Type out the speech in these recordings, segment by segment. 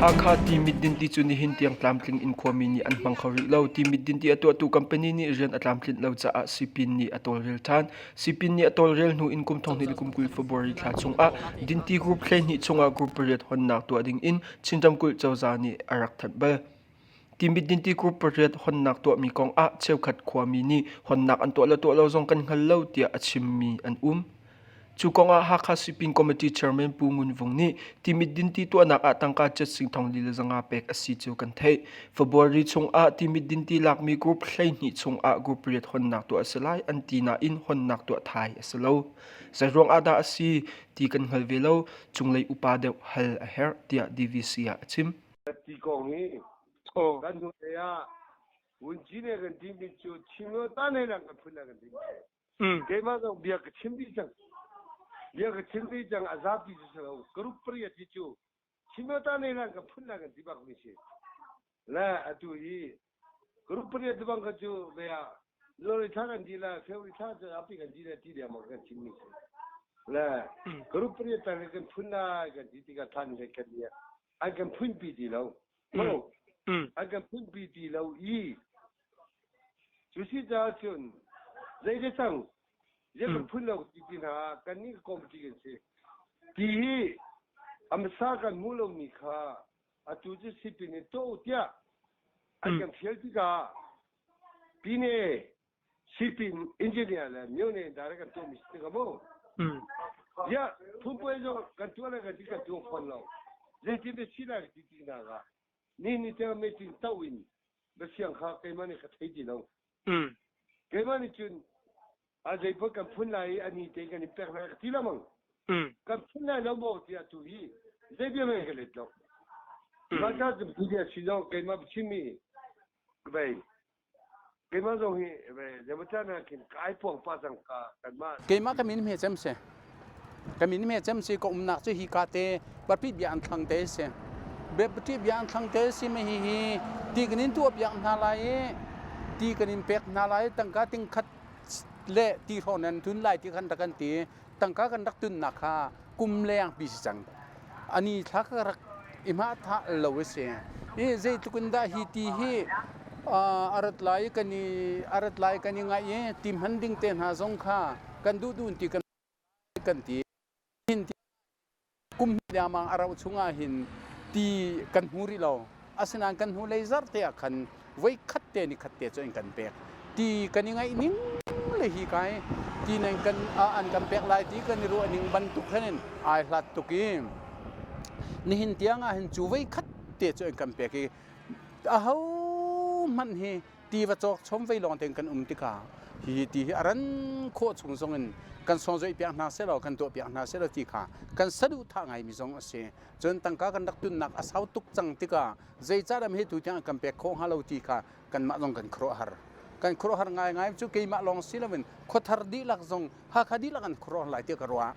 Hakha Timit dinti cu nihin tiang tlamtling in khuami nih an hmang kho rih lo. Timit dinti a tuahtu company nih rian a tlamtlinh lo caah sipin nih a tawlrel ṭhan. Sipin nih a tawlrel hnu in kum 2020 February thla chungah dinti group 12 chungah group pariat honnak tuah ding in Chin ramkulh cozah nih a rak thanh bal. Timit dinti group pariat honnak tuahmi kong ah cheukhat khuami nih honnak an tuah le tuah lo zong kan hngal lo tiah a chimmi an um. Cu kong ah Hakha Sipin Committee Chairman Pu Ngun Vung nih Timit dinti tuahnak ah tangka cet sing thong li le zanga pek a si cu kan theih. February chung ah Timit dinti lakmi group 12 chung ah group pariat honnak tuah a si lai an ti nain honnak tuah thai a si lo. Zeiruang ah dah a si ti kan hngal ve lo. Cunglei upa deuh hal a herh tiah DVC ah a chim. Ti kong hi kan hnulei ah vunci ne kan timi cu chim lo ta ne lang kan phun kan ti. Keimah zong bia ka chim dih cang. Bia ka chim dih cang a zapi cu si lo. Group pariat hi cu chim lo ta ne lang kan phun lang kan ti bak mi si. Le atu hi group pariat bang kha cu ve ah January thla kan di la February thla cu api kan di la ti deng kan chim mi si. Le group pariat tan kan phun lai kan ti tikah than he kan dia. An kan phunpi ti lo. An kan phunpi ti lo i Cu si caah cun zei ka cang, zei kan phun lo ti ti hna ah kannih committee kan si. Ti hi a hmasa kan hmuh lomi kha atu cu sipin in tuah u tiah an kan fial tikah pine sipin engineer le myone direct kan tuahmi si tikah mu. Ziah phunpuai zong kan tuah le kan ti kan tuah fawn lo. Zeitin dah si lai ti ti hna ah ni ni tiang meeting to in biasiang kha keimah nih ka thei ti lo. Keimah nih cun a zeipaoh kan phun lai i a ni te kan in pek lai ka ti lengmang. Kan phun lai lo maw tiah tu hi zei bia hmanh ka let lo. Mah ca cu bia si lo keimah chimmi vei Keimah zong hi Democrat ah khin kai puang pa cang ka kanmah. Keimah ka min hme cem si. Ka min hme cem si ka umnak cu hi ka te papi bia an thlang te si. Bepati bia an thlang te si me hi hi ti kan in tuah piak hna lai i ti kan in pek hna lai tangka ting khat le ti hrawn nan tun lai ti khan rak kan ti tangka kan rak tunnak kha kum leng pi si cang. Ani thla ka rak i hma tha lo a si. I zeitluk in dah hi ti hi a rat lai kan i a rat lai kan i ngaih i ti hman ding te hna zong kha kan duh duh ti kan kan ti. Hin ti kum hnih lengmang a rauh chungah hin ti kan hmu rih lo. Asinain kan hnulei zarh te ah khan voi khat te ni khat te cu an kan pek. Ti kan i ngaih ning le hi kai ti nan kan an kan pek lai ti kan i ruah ning bantuk khan in ai hlat tuk i nihin tiang ah hin cu voi khat te cu an kan pek i aho hmanh hi ti va cawk chom vei lawng tein kan um tikah hi ti hi a ran khawh chung zong in kan sawngzoih piak hna selaw kan tuah piak hna selaw ti kha kan saduhthah ngaimi zong a si. Cun tangka kan rak tunnak a sau tuk cang tikah zeicahdah hi tu tiang kan pek khawh hnga lo ti kha kanmah zong kan khuaruahhar. Kan khuaruahhar ngaingai cu keimah lawng si loin khuathar dihlak zong Hakha dihlak an khuaruahhar lai tiah ka ruah.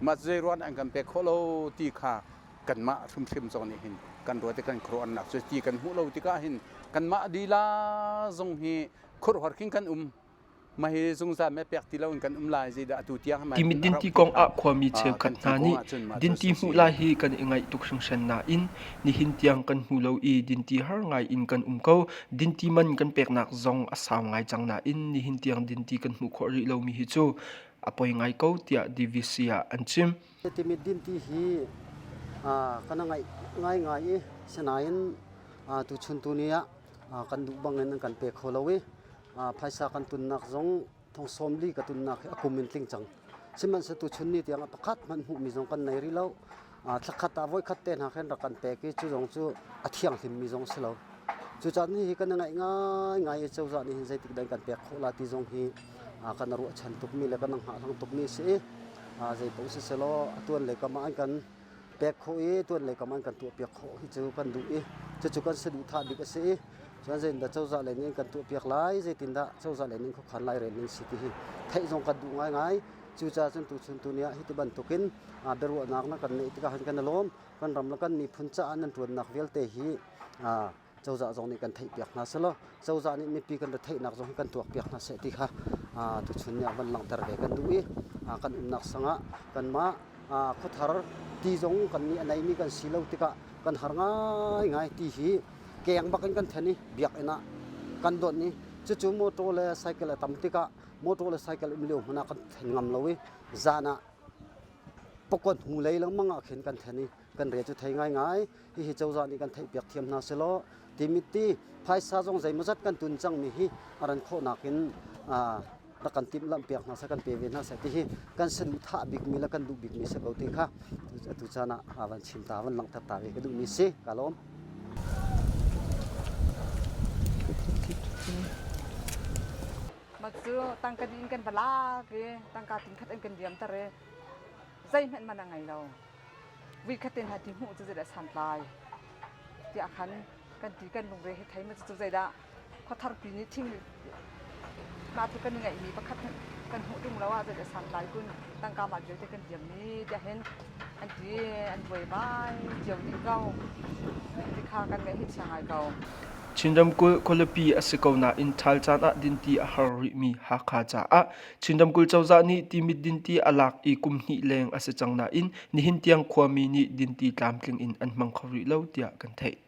Mah zei ruan an kan pek khawh lo ti kha kanmah hrimhrim zong nih hin kan ruat i kan khuaruahnak cu ti kan hmuh lo tikah hin kanmah lila zong hi khuaruahhar khin kan um. Mah hi zungzal me pek ti loin kan um lai zeidah atu tiang Timit dinti kong ah khuami cheukhat hna nih dinti hmuh lai hi kan i ngaih tuk hringhran nain nihin tiang kan hmu lo i dinti har ngai in kan um ko. Dinti man kan peknak zong a sau ngai cang nain nihin tiang dinti kan hmuh khawh rih lomi hi cu a poi ngai ko tiah DVC ah an chim. Timit dinti hi kan ngaih ngaingai i sinain tuchun tu ni ah kan duh bangin an kan pe kho lo i phaisa kan tunnak zong thong sawmli ka tunnak hi a kum in tling cang. Sihmanhsehlaw tuchun ni tiang ah pakhat hmanh hmuhmi zong kan nei rih lo. Thlakhat ah voikhat te hna khin rak kan pek i cu zong cu a thianghlimmi zong si lo. Cucaah ni hi kan i ngaih ngaingai i cozah nih hin zeitik dah kan pek khawh la ti zong hi kan ruahchan tukmi le kan hngahhlang tukmi a si i zeipaoh siselaw a tuan lei kam ah an kan pek khawh i tuan lei kam an kan tuahpiak khawh hi cu kan duh i cucu kan saduhthah bik a si i cun zeitindah cozah lei nih an kan tuahpiak lai zeitindah cozah lei nih khuakhan lairel ning si ti hi theih zong kan duh ngaingai. Cucaah cun tuchun tuni ah hiti bantukin biaruahnak na kan neih tikah hin kan i lawm. Kan ram le kan miphun caah nan ṭuannak vialte hi cozah zong nih kan theihpiak hna selaw cozah nih mipi kan retheihnak zong hi kan tuakpiak hna seh ti kha tuchun ni ah van langhter ve kan duh i kan umnak sangah kanmah. Khuathar ti zong kan nih a neimi kan si lo tikah kan har ngaingai. Ti hi keng bak in kan then i biakinn ah kan donh i cucu motor le cycle a tam tikah motor le cycle um lio hmanh ah kan then ngam lo i zan ah pakua hnu lei lengmang ah khin kan then i kan re cu thei ngaingai. Hihi cozah nih kan theihpiak thiam hna selaw timit ti phaisa zong zeimawzat kan tun cangmi hi a ran khawhnak in rak kan timhlamh piak hna seh, kan pe ve hna seh ti hi kan saduhthah bikmi le kan duh bikmi si ko ti kha atu caan ah van chim ta, van langhter ta ve ka duhmi si. Ka lawm. Mah cu tangka dih in kan va lak i tangka tingkhat an kan liamter i zeihmanh man a ngei lo. Vuikhat te hna ti hmuh cu zeidah santlai tiah khan kan ti. Kan lungre hi thei ma cu zeidah khuatharpi nih thing mah tluk kan i ngeihmi pakhat hmanh kan hmuh ṭung lo ah zeidah santlai kun tangka mah vialte kan diam mi tiah hin an ti, an buaibai cio dih ko ti kha kan ngaih hi chia ngai ko. Chin ramkulh khualipi a si ko nain ṭhal caan ah dinti a har rihmi Hakha caah Chin ramkulh cozah nih Timit dinti a lak i kum hnih leng a si cang nain nihin tiang khuami nih dinti tlamtling in an hmang kho rih lo tiah kan theih.